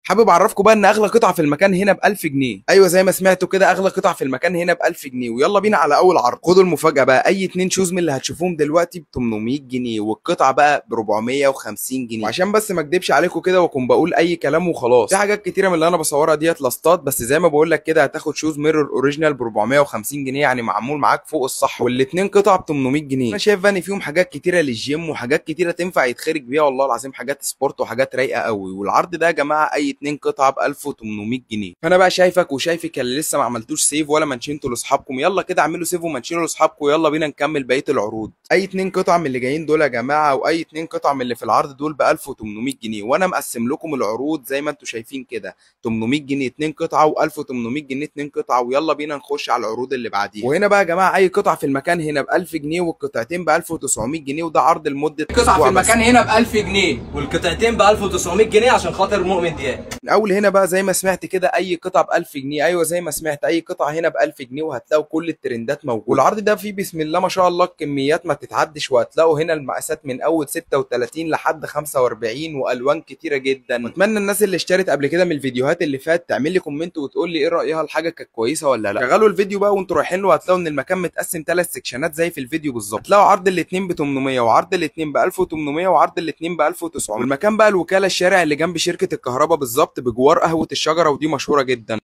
حابب اعرفكم بقى ان اغلى قطعه في المكان هنا ب 1000 جنيه. ايوه زي ما سمعتوا كده، اغلى قطعه في المكان هنا ب 1000 جنيه. ويلا بينا على اول عرض. خدوا المفاجاة بقى، اي 2 shoes من اللي هتشوفوهم دلوقتي ب 800 جنيه، والقطعه بقى ب 450 جنيه. وعشان بس ما اكدبش عليكم كده واكون بقول اي كلام وخلاص، في حاجات كتيرة من اللي انا بصورها ديت لاستات، بس زي ما بقول لك كده هتاخد shoes mirror original ب 450 جنيه، يعني معمول معاك فوق الصح، والاثنين قطع ب 800 جنيه. انا شايف بقى ان فيهم حاجات كتيرة للجيم وحاجات كتيرة تنفع يتخرج بيها، والله العظيم حاجات sport وحاجات رايقة قوي. والعرض ده يا جماعة اي 2 قطعه ب 1800 جنيه. فانا بقى شايفك وشايفك اللي لسه ما عملتوش save ولا منشنته لاصحابكم، يلا كده اعملوا save ومنشنوا لاصحابكم. يلا بينا نكمل بقية العروض. اي 2 قطعه من اللي جايين دول يا جماعة، او اي 2 قطعه من اللي في العرض دول ب 1800 جنيه، وانا مقسم لكم العروض زي ما انتم شايفين كده، 800 جنيه 2 قطعه و1800 جنيه 2 قطعه. ويلا بينا نخش على العروض اللي بعديها. وهنا بقى يا جماعة اي قطعه في المكان هنا ب 1000 جنيه، والقطعتين ب 1900 جنيه، وده عرض لمدة قطعه في المكان هنا ب 1000 جنيه والقطعتين ب 1900 جنيه عشان خاطر مؤمن دياب. الاول هنا بقى زي ما سمعت كده اي قطعه ب 1000 جنيه. ايوه زي ما سمعت، اي قطعه هنا ب 1000 جنيه، وهتلاقوا كل الترندات موجودة. والعرض ده فيه بسم الله ما شاء الله الكميات ما تتعدش، وهتلاقوا هنا المقاسات من اول 36 لحد 45 والوان كتيرة جدا. واتمنى الناس اللي اشترت قبل كده من الفيديوهات اللي فات تعمل لي comment وتقول لي ايه رايها، الحاجة كانت كويسة ولا لا. شغلوا الفيديو بقى وانتوا رايحين له، هتلاقوا ان المكان متقسم 3 سكشنات زي في الفيديو بالظبط. هتلاقوا عرض الاثنين ب 800، وعرض الاثنين ب 1800، وعرض الاثنين ب 1900. والمكان بقى الوكالة، الشارع اللي جنب شركة الكهرباء بالظبط، بجوار قهوة الشجرة، ودي مشهورة جدا.